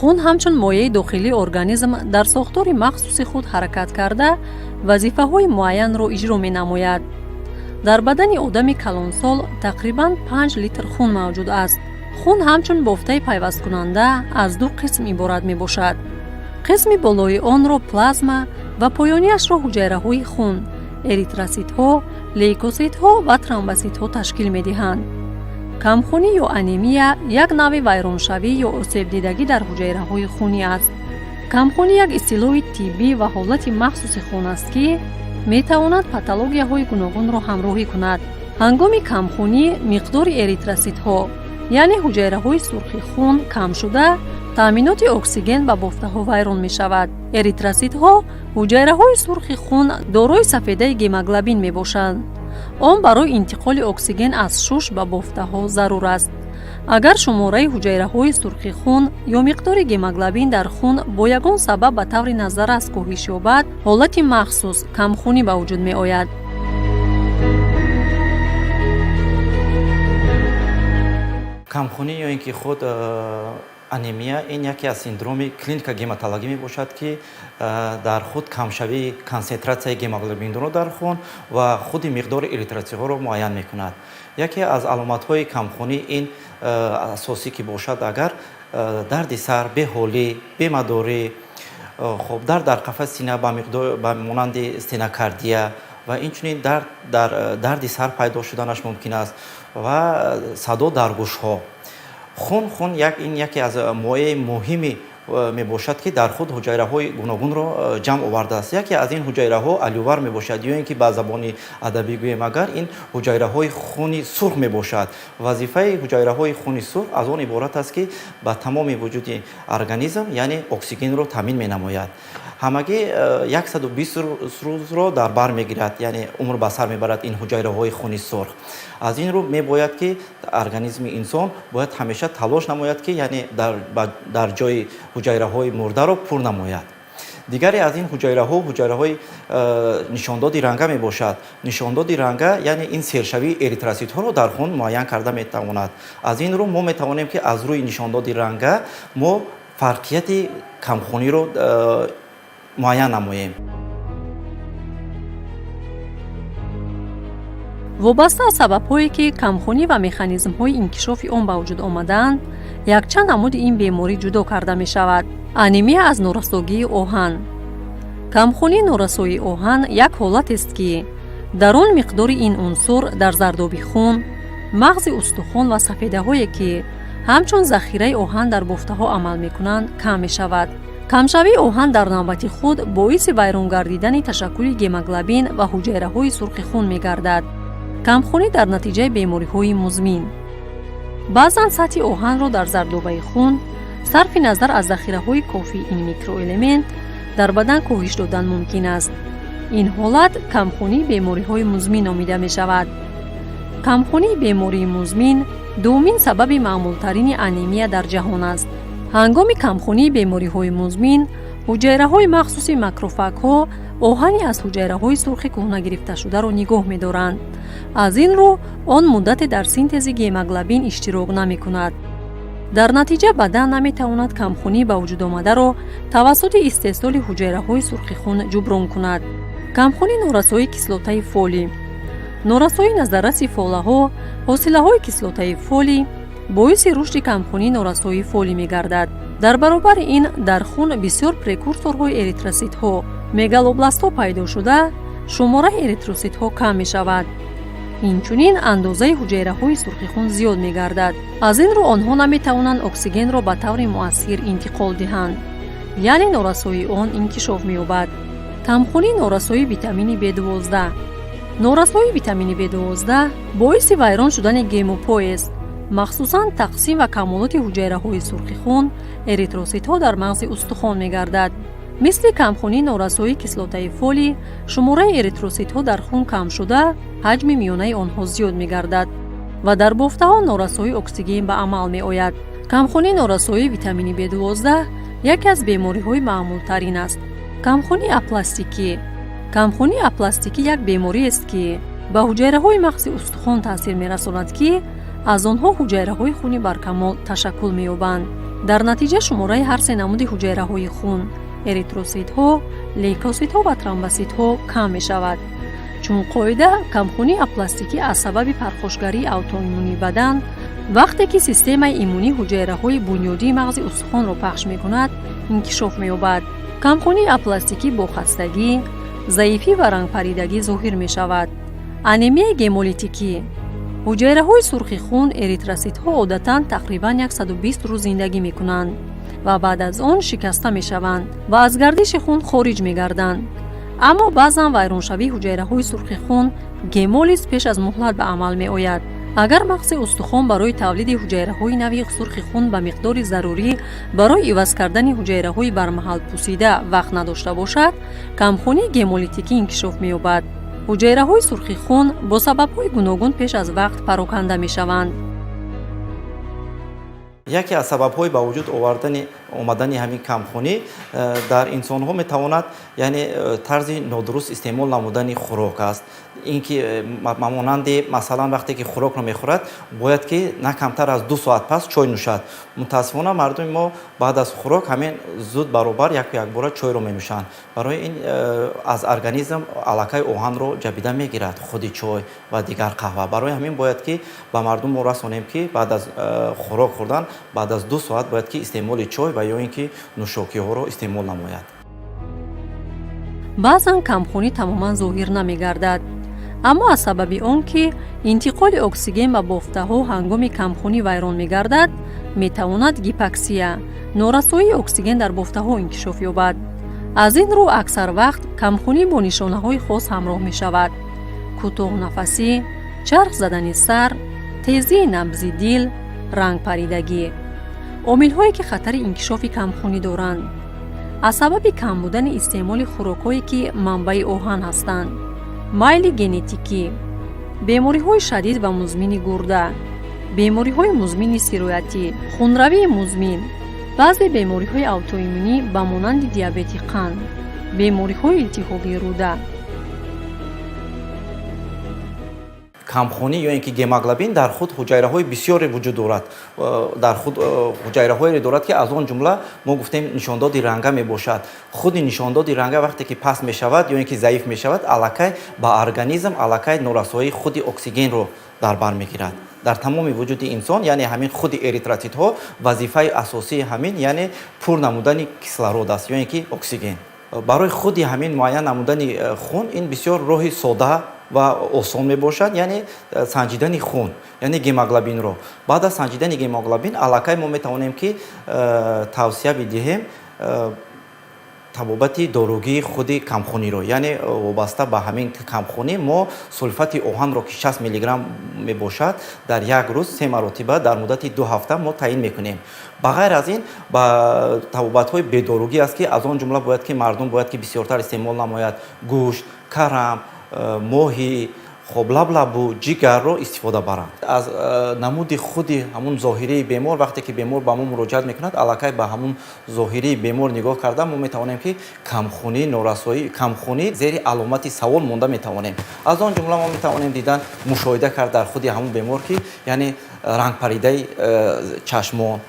Хун ҳамчун моеи дохилии организм дар сохтори махсуси худ ҳаракат карда, вазифаҳои муайянро иҷро менамояд. Дар бадани одами калонсол тақрибан 5 литр хун мавҷуд аст. Хун ҳамчун бофтаи пайвасткунанда аз ду қисм иборат мебошад. Қисми болои онро плазма ва поёнияшро ҳуҷайраҳои хун, эритроситҳо, лейкоситҳо ва тромбоситҳо ташкил медиҳанд. Камхунӣ ё анемия як навъи вайроншавӣ ё осебдидагӣ дар ҳуҷайраҳои хунӣ аст. Камхунӣ як истилоҳи тиббӣ ва ҳолати махсуси хун аст, ки метавонад патологияҳои гуногунро ҳамроҳӣ кунад. Ҳангоми камхунӣ миқдори эритроситҳо, яъне ҳуҷайраҳои сурхи хун, кам шуда, таъминоти оксиген ба бофтаҳо вайрон мешавад. Эритроситҳо, ҳуҷайраҳои сурхи хун, дорои сафедаи гемоглобин мебошанд. Он барои интиқоли оксиген аз шуш ба бофтаҳо зарур аст. Агар шумораи ҳуҷайраҳои сурхи хун ё миқдори гемоглобин дар хун бо ягон сабаб ба таври назаррас коҳиш ёбад, ҳолати махсус камхунӣ ба вуҷуд меояд. Камхунӣ ё ин ки худ анемия ин яке аз синдроми клиника гематологӣ мебошад, ки дар худ камшавии консентратсияи гемоглобинро дар хун ва худи миқдори эритроситҳоро муайян мекунад. Яке аз аломатҳои камхунӣ ин асосӣ ки бошад, агар дарди сар, беҳолӣ, бемадорӣ, хоб, дард дар қафаси сина ба монанди стенокардия ва инчунин дарди сар пайдо шуданаш мумкин аст ва садо дар гӯшҳо. Хун ин яке аз моеи муҳими мебошад, ки дар худ ҳуҷайраҳои гуногунро ҷамъ овардааст. Яке аз ин ҳуҷайраҳо алювар мебошад, ё ин ки ба забони адабӣ гӯем агар, ин ҳуҷайраҳои хуни сурх мебошад. Вазифаи ҳуҷайраҳои хуни сурх аз он иборат аст, ки ба тамоми вуҷуди организм, яъне оксигенро таъмин менамояд. Ҳамагӣ 120 рӯзро дар бар мегирад, яъне умр ба сар мебарад ин ҳуҷайраҳои хуни сурх. Аз ин рӯ мебояд, ки организми инсон бояд ҳамеша талош намояд, ки яъне дар ҷои ҳуҷайраҳои мурдаро пур намояд. Дигаре аз ин ҳуҷайраҳо ҳуҷайраҳои нишондоди ранга мебошад. Нишондоди ранга, яъне ин сершавии эритроситҳоро дар хун муайян карда метавонад. Аз ин рӯ мо метавонем, ки аз рӯи нишондоди ранга мо фарқияти камхуниро муайян намоем. Вобаста аз сабабҳое, ки камхунӣ ва механизмҳои инкишофи он ба вуҷуд омадаанд, якчанд намуди ин беморӣ ҷудо карда мешавад. Анемия аз норасогии оҳан. Камхунӣ норасоии оҳан як ҳолатест, ки дар он миқдори ин унсур дар зардоби хун, мағзи устухон ва сафедаҳое, ки ҳамчун захираи оҳан дар бофтаҳо амал мекунанд, кам мешавад. Камшавии оҳан дар навбати худ боиси вайронгардидани ташаккули гемоглобин ва ҳуҷайраҳои сурхи хун мегардад. Камхунӣ дар натиҷаи бемориҳои музмин. Баъзан сатҳи оҳанро дар зардобаи хун, сарфи назар аз захираҳои кофии ин микроэлемент дар бадан, коҳиш додан мумкин аст. Ин ҳолат камхунии бемориҳои музмин номида мешавад. Камхунии бемории музмин дуввумин сабаби маъмултарини анемия дар ҷаҳон аст. Ҳангоми камхунии бемориҳои музмин ҳуҷайраҳои махсуси макрофагҳо оҳани аз ҳуҷайраҳои сурхи кӯҳна гирифташударо нигоҳ медоранд. Аз ин рӯ он муддате дар синтези гемоглобин иштирок намекунад. Дар натиҷа бадан наметавонад камхунӣ ба вуҷуд омадаро тавассути истеҳсоли ҳуҷайраҳои сурхи хун ҷуброн кунад. Камхунӣ норасоии кислотаи фолӣ. Норасоии назарраси фолаҳо, ҳосилаҳои кислотаи фолӣ, боиси рушди камхунӣ норасоии фолӣ мегардад. Дар баробари ин дар хун бисёр прекурсорҳои эритроситҳо, мегалобластҳо пайдо шуда, шумораи эритроситҳо кам мешавад. Инчунин андозаи ҳуҷайраҳои сурхи хун зиёд мегардад. Аз ин рӯ онҳо наметавонанд оксигенро ба таври муассир интиқол диҳанд, яъне норасоии он инкишоф меёбад. Камхунӣ норасоии витамини B12. Норасоии витамини B12 боиси вайрон шудани гемопоэз, махсусан тақсим ва камолоти ҳуҷайраҳои сурхи хун, эритроситҳо дар мағзи устухон мегардад. Мисли камхунӣ норасоии кислотаи фолӣ шумораи эритроситҳо дар хун кам шуда, ҳаҷми миёнаи онҳо зиёд мегардад ва дар бофтаҳо норасоии оксиген ба амал меояд. Камхунӣ норасоии витамини B12 яке аз бемориҳои маъмултарин аст. Камхунии апластикӣ. Камхунии апластикӣ як бемориест, ки ба ҳуҷайраҳои мағзи устухон таъсир мерасонад, ки аз онҳо ҳуҷайраҳои хуни баркамол ташаккул меёбанд. Дар натиҷа шумораи ҳар се намуди ҳуҷайраҳои хун эритроситҳо, лейкоситҳо ва тромбоситҳо кам мешавад. Чун қоида, камхунии апластикӣ аз сабаби пархошгарии аутоиммунии бадан, вақте ки системаи иммунӣ ҳуҷайраҳои бунёдии мағзи устухонро пахш мекунад, инкишоф меёбад. Камхунии апластикӣ бо хастагӣ, заифӣ ва рангпаридагӣ зоҳир мешавад. Анемияи гемолитикӣ. Ҳуҷайраҳои сурхи хун эритроситҳо одатан тақрибан 120 рӯз зиндагӣ мекунанд ва баъд аз он шикаста мешаванд ва аз гардиши хун хориҷ мегарданд. Аммо баъзан вайроншавии ҳуҷайраҳои сурхи хун, гемолиз, пеш аз муҳлат ба амал меояд. Агар мағзи устухон барои тавлиди ҳуҷайраҳои нави сурхи хун ба миқдори зарурӣ барои иваз кардани ҳуҷайраҳои бармаҳал пусида вақт надошта бошад, камхунии гемолитикӣ инкишоф меёбад. Ҳуҷайраҳои сурхи хун бо сабабҳои гуногун пеш аз вақт пароканда мешаванд. Яке аз сабабҳои ба вуҷуд овардани омадани ҳамин камхунӣ дар инсонҳо метавонад, яъне тарзи нодуруст истеъмол намудани хӯрок аст. Ин ки монанди, масалан, вақте ки хӯрокро мехӯрад, бояд ки на камтар аз 2 соат пас чой нӯшад. Мутаассифона, мардуми мо баъд аз хӯрок ҳамин зуд баробар яку якбора чойро менӯшанд. Барои ин аз организм аллакай оҳанро ҷабида мегирад худи чой ва дигар қаҳва. Барои ҳамин бояд ки ба мардум мо расонем, ки баъд аз хӯрок хӯрдан, баъд аз 2 соат бояд ки истеъмоли чой ва ё ин ки нӯшокиҳоро истеъмол намояд. Баъзан камхунӣ тамоман зоҳир намегардад, аммо аз сабаби он ки интиқоли оксиген ба бофтаҳо ҳангоми камхунӣ вайрон мегардад, метавонад гипоксия, норасоии оксиген дар бофтаҳо инкишоф ёбад. Аз ин рӯ, аксар вақт камхунӣ бо нишонаҳои хос ҳамроҳ мешавад: кӯтоҳнафасӣ, чарх задани сар, тезии набзи дил, рангпаридагӣ. Омилҳое, ки хатари инкишофи камхунӣ доранд: аз сабаби кам будани истеъмоли хӯрокҳое, ки манбаи оҳан ҳастанд, майли генетикӣ, бемориҳои шадид ва музмини гурда, бемориҳои музмини сироятӣ, хунравии музмин, баъзе бемориҳои аутоиммунӣ ба монанди диабети қанд, бемориҳои илтиҳобии рӯда. Камхунӣ ё ин ки гемоглобин дар худ ҳуҷайраҳои бисёре вуҷуд дорад. Дар худ ҳуҷайраҳое дорад, ки аз он ҷумла мо гуфтем, нишондоди ранга мебошад. Худи нишондоди ранга вақте ки паст мешавад ё ин ки заиф мешавад, аллакай ба организм аллакай норасоии худи оксигенро дар бар мегирад дар тамоми вуҷуди инсон. Яъне ҳамин худи эритротситҳо вазифаи асосии ҳамин, яъне пур намудани кислород аст ё ин ки оксиген. Барои худи ҳамин муайян намудани хун ин бисёр роҳи сода ва осон мебошад, яъне санҷидани хун, яъне гемоглобинро. Баъд аз санҷидани гемоглобин аллакай мо метавонем ки тавсия бидиҳем табобати доругии худи камхуниро, яъне вобаста ба ҳамин камхунӣ мо сулфати оҳанро, ки 60 миллиграмм мебошад, дар як рӯз се маротиба дар муддати 2 ҳафта мо таъин мекунем. Ба ғайр аз ин, ба табобатҳои бедоругӣ аст, ки аз он ҷумла бояд ки мардум бояд ки бисёртар истеъмол намояд гӯшт, карам, моҳӣ, хоб, лаблабу, ҷигарро истифода баранд. Аз намуди худи ҳамун зоҳирии бемор, вақте ки бемор ба мо муроҷиат мекунад, аллакай ба ҳамун зоҳирии бемор нигоҳ карда, мо метавонем ки камхунӣ, норасоии камхунӣ зери аломати савол монда метавонем. Аз он ҷумла мо метавонем дидан, мушоҳида кард дар худи ҳамун бемор, ки яъне рангпаридаи чашмон,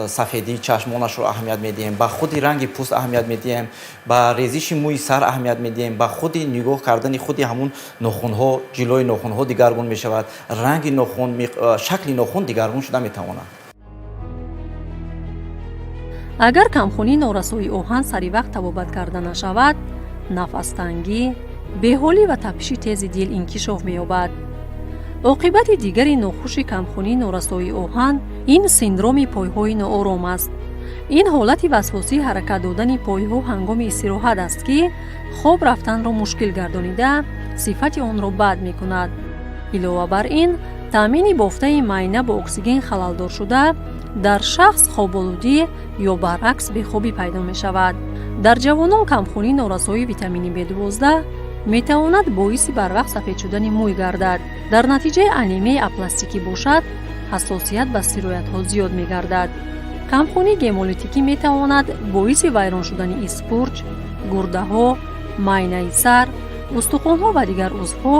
сафедии чашмонашро аҳамият медиҳем, ба худи ранги пӯст аҳамият медиҳем, ба резиши мӯи сар аҳамият медиҳем, ба худи нигоҳ кардани худи ҳамун нохунҳо, ҷилои нохунҳо дигаргун мешавад, ранги нохун, шакли нохун дигаргун шуда метавонад. Агар камхунии норасоии оҳан сари вақт табобат карда нашавад, нафастангӣ, беҳолӣ ва тапиши тези дил инкишоф меёбад. Оқибати дигари нохуши камхунии норасоии оҳан ин синдроми пойҳои ноором аст. Ин ҳолати васвосии ҳаракат додани пойҳо ҳангоми истироҳат аст, ки хоб рафтанро мушкил гардонида, сифати онро бад мекунад. Илова бар ин, таъмини бофтаи майна бо оксиген халалдор шуда, дар шахс хоболудӣ ё баръакс бехобӣ пайдо мешавад. Дар ҷавонон камхунии норасоии витамини b12 метавонад боиси барвақт сафед шудани мӯй гардад. Дар натиҷаи анемияи апластикӣ бошад, ҳассосият ба сироятҳо зиёд мегардад. Камхунии гемолитикӣ метавонад боиси вайрон шудани испурҷ, гурдаҳо, майнаи сар, устухонҳо ва дигар узвҳо,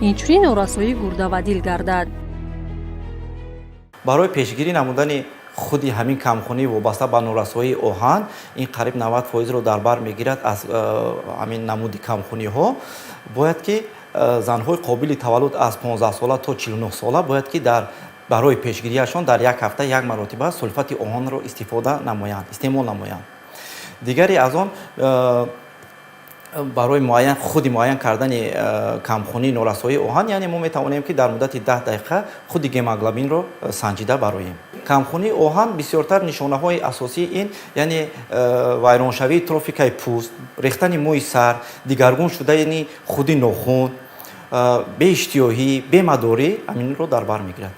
инчунин норасоии гурда ва дил гардад. Барои пешгирӣ намудани Худи ҳамин камхунӣ вобаста ба норасоии оҳан, ин қариб 90%-ро дар бар мегирад аз ҳамин намуди камхуниҳо. Бояд ки занҳои қобили таваллуд аз 15 сола то 49 сола бояд ки дар барои пешгириашон дар як ҳафта як маротиба сулфати оҳанро истифода намоянд, истеъмол намоянд. Дигаре аз он, барои муайян худи муайян кардани камхунии норасоии оҳан, яъне мо метавонем, ки дар муддати 10 дақиқа худи гемоглобинро санҷида бароем. Камхунии оҳан бисёртар нишонаҳои асосии ин, яъне вайроншавии трофикаи пӯст, рехтани мӯи сар, дигаргун шудани худи нохун, беиштиёҳӣ, бемадорӣ, ҳаминро дар бар мегирад.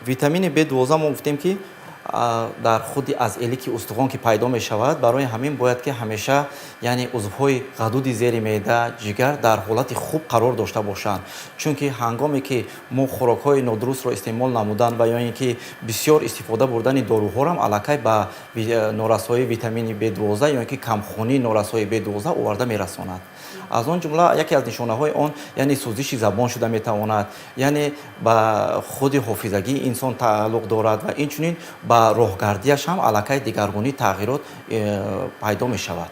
Витамини B12 мо гуфтем, ки дар худи аз элики устухон ки пайдо мешавад. Барои ҳамин бояд ки ҳамеша, яъне узвҳои ғадуди зери меъда, ҷигар дар ҳолати хуб қарор дошта бошанд, чунки ҳангоме ки мо хӯрокҳои нодурустро истеъмол намудан ва ё ин ки бисёр истифода бурдани доруҳоро аллакай ба норасоии витамини B12 ё ин ки камхунии норасоии B12 оварда мерасонад. Аз он ҷумла яке аз нишонаҳои он, яъне сӯзиши забон шуда метавонад, яъне ба худи ҳофизагии инсон тааллуқ дорад ва инчунин ба роҳгардиаш ҳам аллакай дигаргунӣ, тағйирот пайдо мешавад.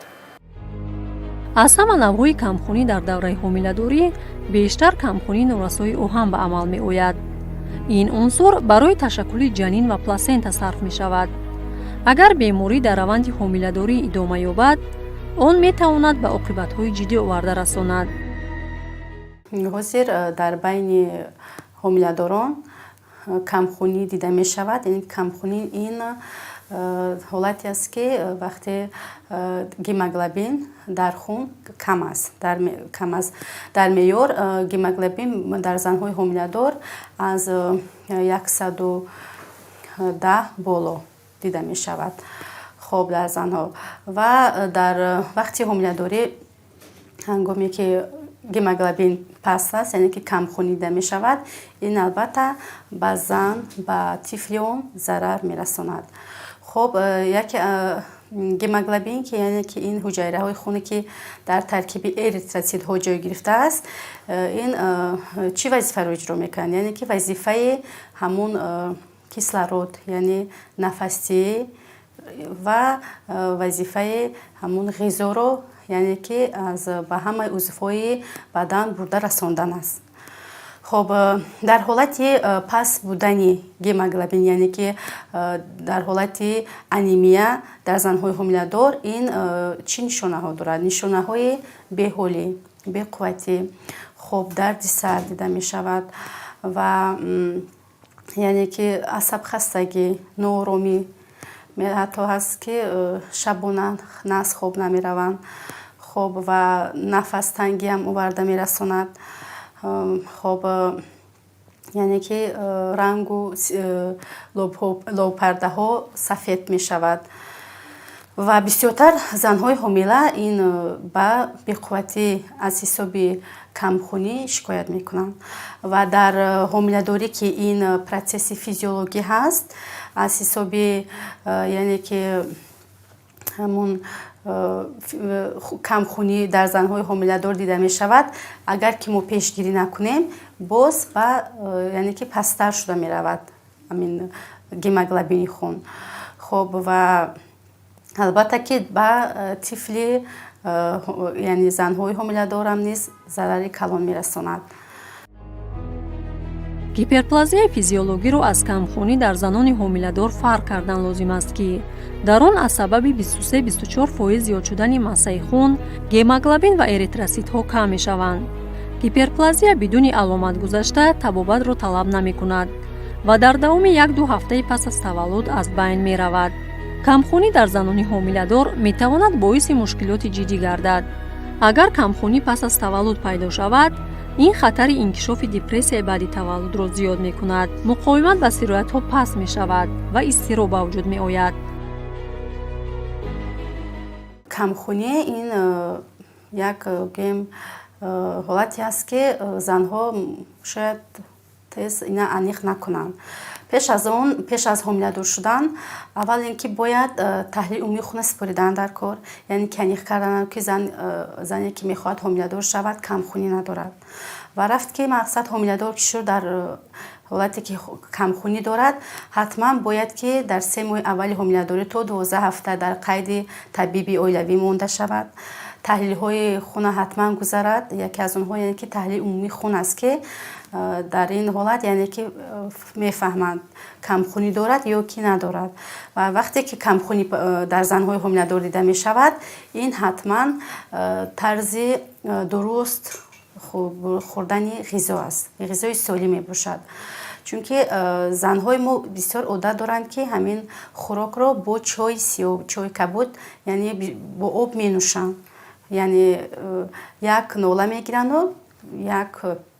Аз ҳама навъҳои камхунӣ дар давраи ҳомиладорӣ бештар камхунии норасоии оҳан ба амал меояд. Ин унсур барои ташаккули ҷанин ва пласента сарф мешавад. Агар беморӣ дар раванди ҳомиладорӣ идома ёбад, он метавонад ба оқибатҳои ҷиддӣ оварда расонад. Ҳозир дар байни ҳомиладорон камхунӣ дида мешавад. Яъне камхунӣ ин ҳолате аст, ки вақте гемоглобин дар хун кам аст, кам аст. Дар меъёр гемоглобин дар занҳои ҳомиладор аз 110 боло дида мешавад. Хоб, дар занҳо ва дар вақти ҳомиладорӣ, ҳангоме ки гемоглобин паст аст, яъне ки камхунӣ дида мешавад, ин албатта ба зан, ба тифли он зарар мерасонад. Хоб, яке гемоглобин ки, яъне ки ин ҳуҷайраҳои хуне, ки дар таркиби эритроцитҳо ҷой гирифтааст, ин чӣ вазифаро иҷро мекунад? Яъне ки вазифаи ҳамун кислород, яъне нафасӣ, ва вазифаи ҳамун ғизоро, яъне ки аз ба ҳамаи узвҳои бадан бурда расондан аст. Хоб, дар ҳолати паст будани гемоглобин, яъне ки дар ҳолати анемия дар занҳои ҳомиладор ин чӣ нишонаҳо дорад? Нишонаҳои беҳолӣ, беқувватӣ, хоб, дарди сар дида мешавад ва яъне ки асабхастагӣ, нооромӣ, ҳатто ҳаст, ки шабона нас хоб намераванд. Хоб, ва нафастангиам оварда мерасонад. Хоб, яъне ки рангу лобпардаҳо сафед мешавад ва бисёртар занҳои ҳомила ин ба беқувватӣ аз ҳисоби камхунӣ шикоят мекунанд. Ва дар ҳомиладорӣ, ки ин процесси физиологӣ ҳаст, аз ҳисоби, яъне ки ҳамун камхунӣ дар занҳои ҳомиладор дида мешавад, агар ки мо пешгирӣ накунем, боз ба, яъне ки пасттар шуда меравад ҳамин гемоглобини хун. Хоб, ва албатта ки ба тифли, яъне занҳои ҳомиладорам низ зарари калон мерасонад. Гиперплазияи физиологиро аз камхунӣ дар занони ҳомиладор фарқ кардан лозим аст, ки дар он аз сабаби 23-24% зиёд шудани массаи хун гемоглобин ва эритроситҳо кам мешаванд. Гиперплазия бидуни аломат гузашта, табобатро талаб намекунад ва дар давоми 1-ду ҳафтаи пас аз таваллуд аз байн меравад. Камхунӣ дар занони ҳомиладор метавонад боиси мушкилоти ҷиддӣ гардад. Агар камхунӣ пас аз таваллуд пайдо шавад, ин хатари инкишофи депрессияи баъди таваллудро зиёд мекунад, муқовимат ба сироятҳо паст мешавад ва изтироб ба вуҷуд меояд. Камхунӣ ин як, гӯем, ҳолате аст, ки занҳо шояд тез ина аниқ накунанд. Пеш аз он, пеш аз ҳомиладор шудан, аввал ин ки бояд таҳлили умумии хуна супоридан дар кор, яъне ки аниқ кардан, ки зане, ки мехоҳад ҳомиладор шавад, камхунӣ надорад. Ва рафт ки мақсад ҳомиладор ки шуд, дар Ҳолате ки камхунӣ дорад, ҳатман бояд ки дар 3 моҳи аввали ҳомиладорӣ то 12 ҳафта дар қайди табиби оилавӣ монда шавад, таҳлилҳои хуна ҳатман гузарад. Яке аз онҳо, яъне ки таҳлили умумии хун аст, ки дар ин ҳолат, яъне ки мефаҳманд, камхунӣ дорад ё ки надорад. Ва вақте ки камхунӣ дар занҳои ҳомиладор дида мешавад, ин ҳатман тарзи дуруст хӯрдани ғизо аст, ғизои солим мебошад. Чунки занҳои мо бисёр одат доранд, ки ҳамин хӯрокро бо чойи сиёҳ, чойи кабуд, яъне бо об менӯшанд, яъне як нола мегирану як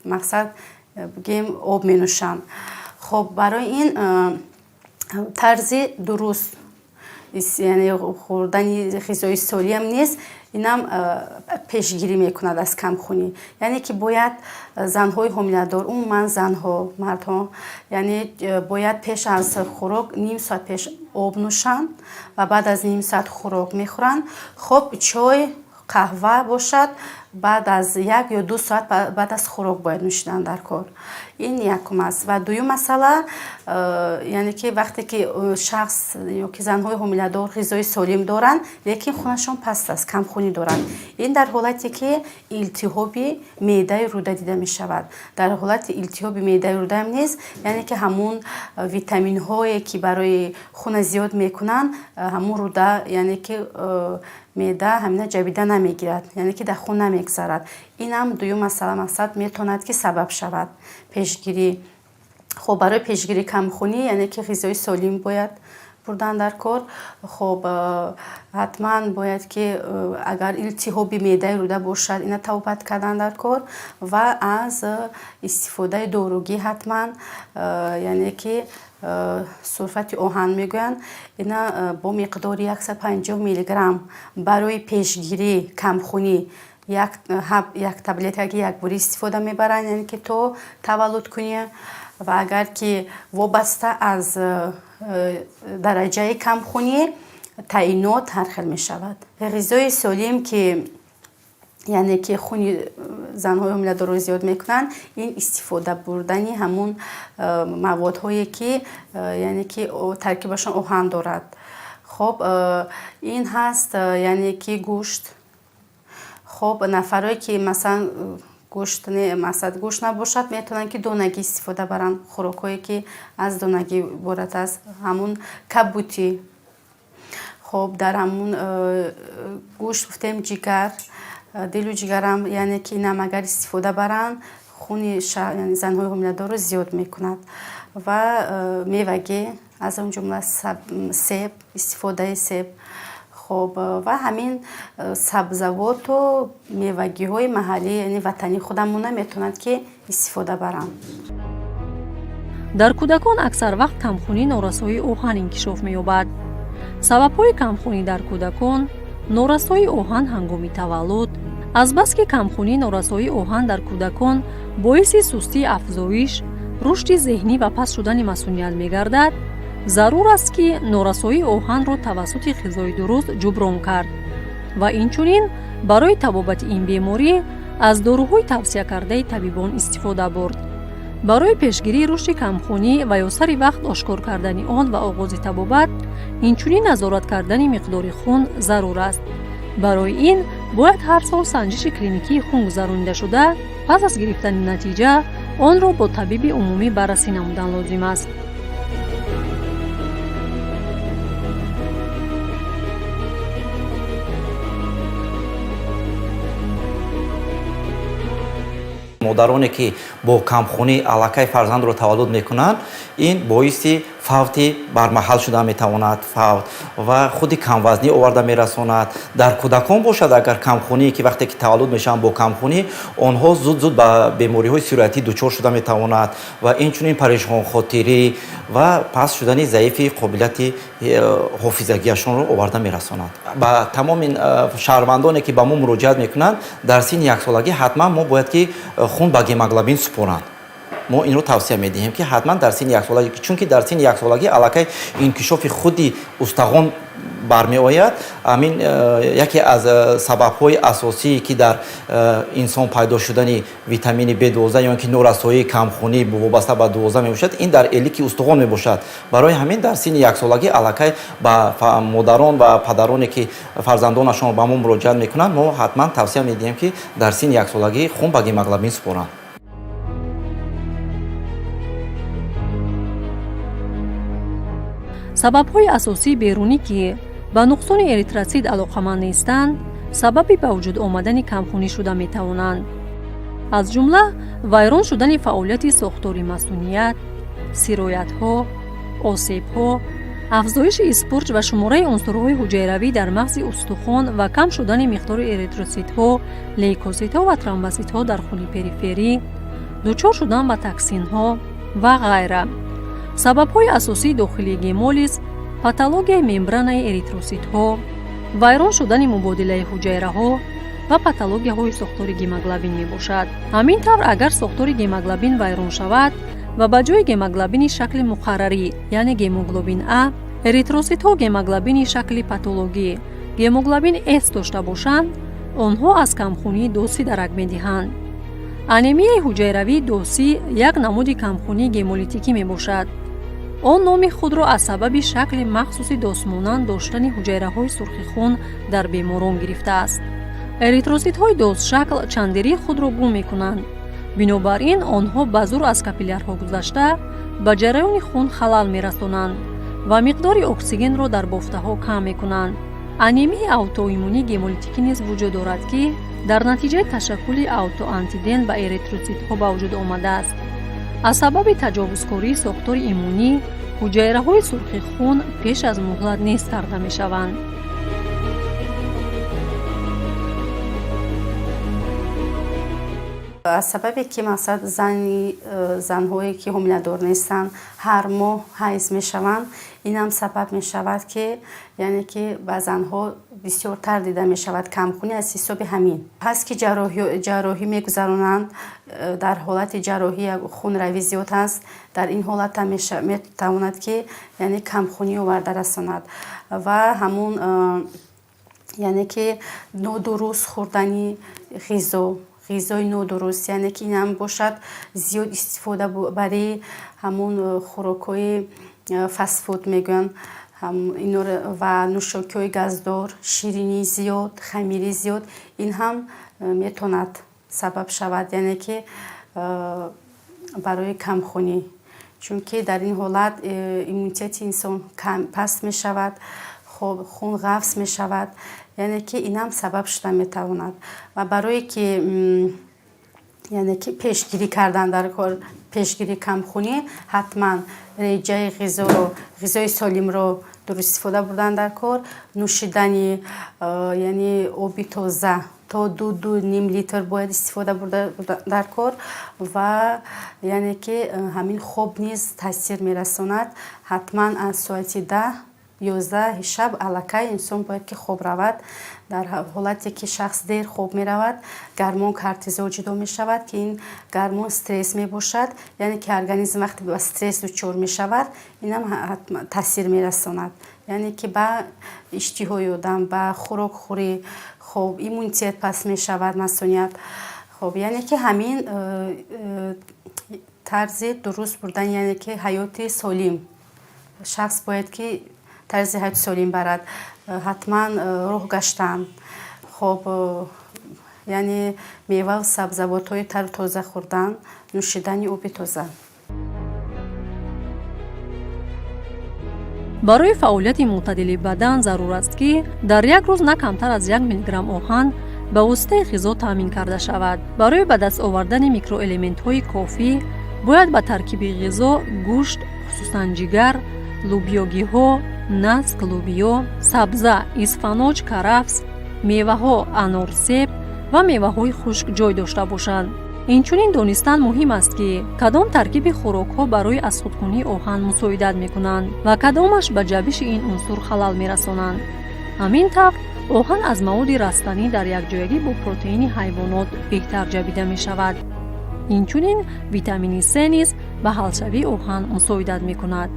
мақсад бигем об менӯшанд. Хоб, барои ин тарзи дуруст, яъне хӯрдани ғизои солим нест, инам пешгирӣ мекунад аз камхунӣ. Яъне ки бояд занҳои ҳомиладор, умуман занҳо, мардҳо, яъне бояд пеш аз хӯрок ним соат пеш об нӯшанд ва баъд аз ним соат хӯрок мехӯранд. Хоб, чой, қаҳва бошад, баъд аз 1 ё 2 соат баъд аз хӯрок бояд нӯшидан дар кор. Ин якум аст. Ва дуюм масъала, яъне ки вақте ки шахс ё ки занҳои ҳомиладор ғизои солим доранд, лекин хунашон паст аст, камхунӣ доранд, ин дар ҳолате ки илтиҳоби меъдаи рӯда дида мешавад. Дар ҳолати илтиҳоби меъдаи рӯдаам низ, яъне ки ҳамун витаминҳое, ки барои хуна зиёд мекунанд, ҳамун рӯда, яъне ки меъда ҳамина ҷабида намегирад, яъне ки дар хун намегзарад. Инам дуюм масъала, мақсад, метавонад ки сабаб шавад. Пешгирӣ, хоб, барои пешгирии камхунӣ, яъне ки ғизои солим бояд бурдан дар кор. Хоб, ҳатман бояд ки агар илтиҳоби меъдаи рӯда бошад, ина табобат кардан дар кор ва аз истифодаи доругӣ ҳатман, яъне ки сулфати оҳан мегӯянд, ина бо миқдори 150 миллиграмм барои пешгирии камхунӣ як таблеткаги якборӣ истифода мебаранд, яъне ки то таваллудкунӣ. Ва агар ки вобаста аз дараҷаи камхунӣ таъинот ҳар хел мешавад. Ғизои солим, ки яъне ки хуни занҳои ҳомиладорро зиёд мекунанд, ин истифода бурдани ҳамун маводҳое, ки яъне ки таркибашон оҳан дорад. Хоб, ин ҳаст, яъне ки гӯшт. Хоб, нафарое ки масалан гӯшт, мақсад, гӯшт набошад, метавонанд ки донагӣ истифода баранд, хӯрокҳое ки аз донагӣ иборат аст, ҳамун кабутӣ. Хоб, дар ҳамун гӯшт гуфтем, ҷигар, дилу ҷигарам, яъне ки инам агар истифода баранд, хуни занҳои ҳомиладорро зиёд мекунад. Ва мевагӣ, аз он ҷумла себ, истифодаи себ. Хоб, ва ҳамин сабзавоту мевагиҳои маҳаллӣ, яъне ватании худамона метавонанд ки истифода баранд. Дар кӯдакон аксар вақт камхунӣ норасоии оҳан инкишоф меёбад. Сабабҳои камхунӣ дар кӯдакон: норасоии оҳан ҳангоми таваллуд. Азбаски камхунӣ норасоии оҳан дар кӯдакон боиси сустии афзоиш, рушди зеҳнӣ ва паст шудани масуният мегардад, зарур аст, ки норасоии оҳанро тавассути ғизои дуруст ҷуброн кард ва инчунин барои табобати ин беморӣ аз доруҳои тавсиякардаи табибон истифода бурд. Барои пешгирии рушди камхунӣ ва ё сари вақт ошкор кардани он ва оғози табобат, инчунин назорат кардани миқдори хун зарур аст. Барои ин бояд ҳар сол санҷиши клиникии хун гузаронида шуда, пас аз гирифтани натиҷа онро бо табиби умумӣ баррасӣ намудан лозим аст. Модароне, ки бо камхунӣ аллакай фарзандро таваллуд мекунанд, ин боиси фавти бармаҳал шуда метавонад, фавт ва худи камвазнӣ оварда мерасонад. Дар кӯдакон бошад, агар камхунӣ, ки вақте ки таваллуд мешаванд бо камхунӣ, онҳо зуд зуд ба бемориҳои сироятӣ дучор шуда метавонад ва инчунин парешонхотирӣ ва паст шудани заифи қобилияти ҳофизагиашонро оварда мерасонад. Ба тамоми шаҳрвандоне, ки ба мо муроҷиат мекунанд, дар синни яксолагӣ ҳатман мо бояд ки хун ба гемоглобин супоранд. Мо инро тавсия медиҳем, ки ҳатман дар синни яксолагӣ, чунки дар синни яксолагӣ аллакай инкишофи худи устахон бармеояд. Ҳамин яке аз сабабҳои асосие, ки дар инсон пайдо шудани витамини B12 ё ки норасоии камхунӣ вобаста ба 12 мебошад, ин дар элики устухон мебошад. Барои ҳамин дар синни яксолагӣ аллакай ба модарон ва падароне, ки фарзандонашон ба мо муроҷиат мекунанд, мо ҳатман тавсия медиҳем, ки дар синни яксолагӣ хун ба гемоглобин супоранд. Сабабҳои асосии берунӣ, ки ба нуқсони эритросит алоқаманд нестанд, сабаби ба вуҷуд омадани камхунӣ шуда метавонанд. Аз ҷумла вайрон шудани фаъолияти сохтори масуният, сироятҳо, осебҳо, афзоиши испурҷ ва шумораи унсурҳои ҳуҷайравӣ дар мағзи устухон ва кам шудани миқдори эритроситҳо, лейкоситҳо ва тромбоситҳо дар хуни периферӣ, дучор шудан ба токсинҳо ва ғайра. Сабабҳои асосии дохилии гемолиз, патологияи мембранаи эритроситҳо, вайрон шудани мубодилаи ҳуҷайраҳо ва патологияҳои сохтори гемоглобин мебошад. Ҳамин тавр, агар сохтори гемоглобин вайрон шавад ва ба ҷои гемоглобини шакли муқаррарӣ, яъне гемоглобин А, эритроситҳо гемоглобини шакли патологӣ гемоглобин С дошта бошанд, онҳо аз камхунии досӣ дарак медиҳанд. Анемияи ҳуҷайравии досӣ як намуди камхунии гемолитикӣ мебошад. Он номи худро аз сабаби шакли махсуси досмонанд доштани ҳуҷайраҳои сурхи хун дар беморон гирифтааст. Эритроситҳои досшакл чандирии худро гум мекунанд. Бинобар ин онҳо ба зур аз капиллярҳо гузашта ба ҷараёни хун халал мерасонанд ва миқдори оксигенро дар бофтаҳо кам мекунанд. Анемияи аутоиммунии гемолитикӣ низ вуҷуд дорад, ки дар натиҷаи ташаккули аутоантиген ба эритроситҳо ба вуҷуд омадааст. Аз сабаби таҷовузкории сохтори иммунӣ ҳуҷайраҳои сурхи хун пеш аз муҳлат нест карда мешаванд. Аз сабабе ки мақсад занҳое ки ҳомиладор нестанд, ҳар моҳ ҳайз мешаванд, инам сабаб мешавад, ки яъне ки ба занҳо бисёртар дида мешавад камхунӣ аз ҳисоби ҳамин. Пас ки ҷарроҳӣ мегузаронанд, дар ҳолати ҷарроҳӣ хунравӣ зиёд аст, дар ин ҳолат ҳам метавонад, ки яъне камхунӣ оварда расонад ва ҳамун яъне ки нодуруст хӯрдани ғизо, ғизои нодуруст, яъне ки инам бошад зиёд истифода барои ҳамун хӯрокҳои фастфуд мегӯянд ва нӯшокиҳои газдор, ширинии зиёд, хамири зиёд, ин ҳам метавонад сабаб шавад, яъне ки барои камхунӣ, чунки дар ин ҳолат иммунитети инсон паст мешавад, хун ғафз мешавад, яъне ки инам сабаб шуда метавонад. Ва барое ки яъне ки пешгирӣ кардан дар кор, пешгирии камхунӣ, ҳатман реҷаи ғизоро, ғизои солимро дуруст истифода бурдан дар кор, нӯшидани яъне оби тоза то 2-2.5 литр бояд истифода бурда дар кор ва яъне ки ҳамин хоб низ таъсир мерасонад. Ҳатман аз соати 10-11 шаб аллакай инсон бояд ки хоб равад. Дар ҳолате ки шахс дер хоб меравад, гормон кортизол ҷудо мешавад, ки ин гормон стресс мебошад, яъне ки организм вақте ба стресс дучор мешавад, инам таъсир мерасонад, яъне ки ба иштиҳои одам, ба хӯрокхӯрӣ, хоб, иммунитет паст мешавад, масуният. Хоб, яъне ки ҳамин тарзи дуруст бурдан, яъне ки ҳаёти солим, шахс бояд ки тарзи ҳаёти солим барад, ҳатман роҳ гаштан, хоб, яъне меваву сабзавотҳои тару тоза хӯрдан, нӯшидани оби тоза. Барои фаъолияти мӯътадили бадан зарур аст, ки дар як рӯз на камтар аз 1 миллиграмм оҳан ба воситаи ғизо таъмин карда шавад. Барои ба даст овардани микроэлементҳои кофӣ бояд ба таркиби ғизо гӯшт, хусусан ҷигар, лӯбиёгиҳо, наск, лӯбиё, сабза, исфаноҷ, карафс, меваҳо, анор, себ ва меваҳои хушк ҷой дошта бошанд. Инчунин донистан муҳим аст, ки кадом таркиби хӯрокҳо барои аз худкунии оҳан мусоидат мекунанд ва кадомаш ба ҷабиши ин унсур халал мерасонанд. Ҳамин тавр, оҳан аз маводи растанӣ дар якҷоягӣ бо протеини ҳайвонот беҳтар ҷабида мешавад. Инчунин витамини С низ ба ҳалшавии оҳан мусоидат мекунад.